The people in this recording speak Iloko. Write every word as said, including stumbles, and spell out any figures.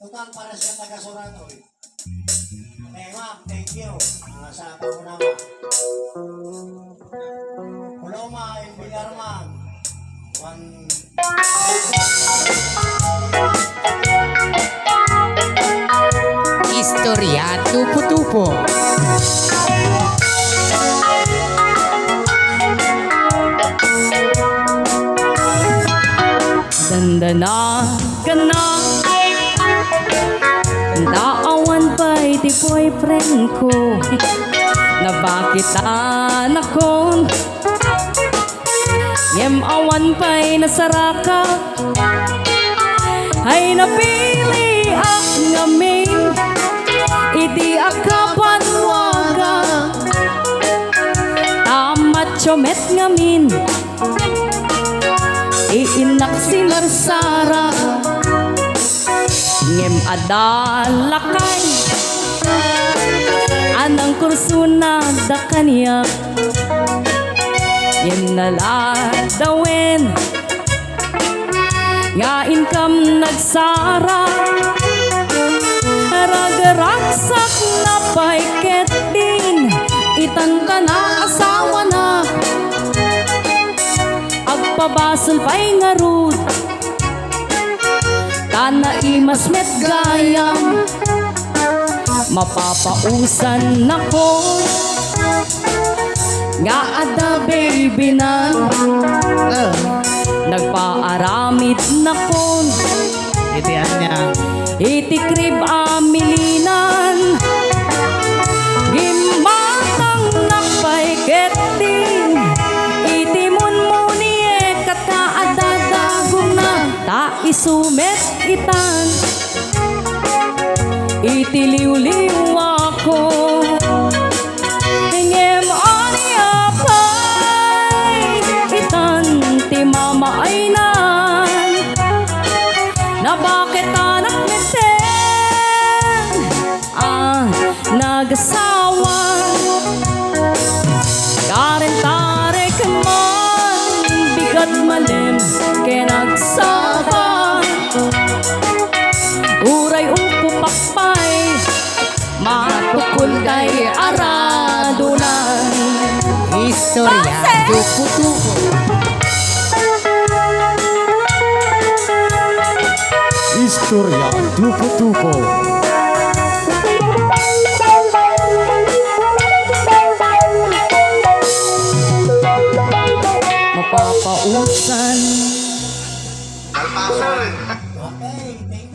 Total para sa taga Sorano, eh. Okay, ma'am, thank you. Ah, sa panguna, ma'am. Paloma and Villarman. One. Istorya Tupo-Tupo. Dandana, gana. Daawan pay ti boyfriend ko. Nabakitanakon. Ngem awan pay nasarakak. Ay, napiliak ngamin iti akabanwaga. Ta macho met ngamin ti innak sinarsara. Ngem adda lakay a nangkursona da kaniak. Ngem naladawen nga inkam nagsara. Ragragsakna pay ketdin itan ta naasawana. Agpabasol pay ngarud ta naimas met gayam. Mapapausannakon nga adda baby na. Ah. Nagpaaramidnakon iti ania? Iti krib a milinan. Gimmatangnak pay ketdin iti munmuniek ket kaadda dagumna. Ta isu met itan iti liwliwako. Ngem ania pay itan ti mamaaynan? Nabaketanak metten a nagasawa. Karin tarik man, bigat malem ken agsapa. Uray upupak pay, matukol tay aradunan. Istorya Tupo-Tupo. Istorya Tupo-Tupo. Mapapausan. Kalpasan.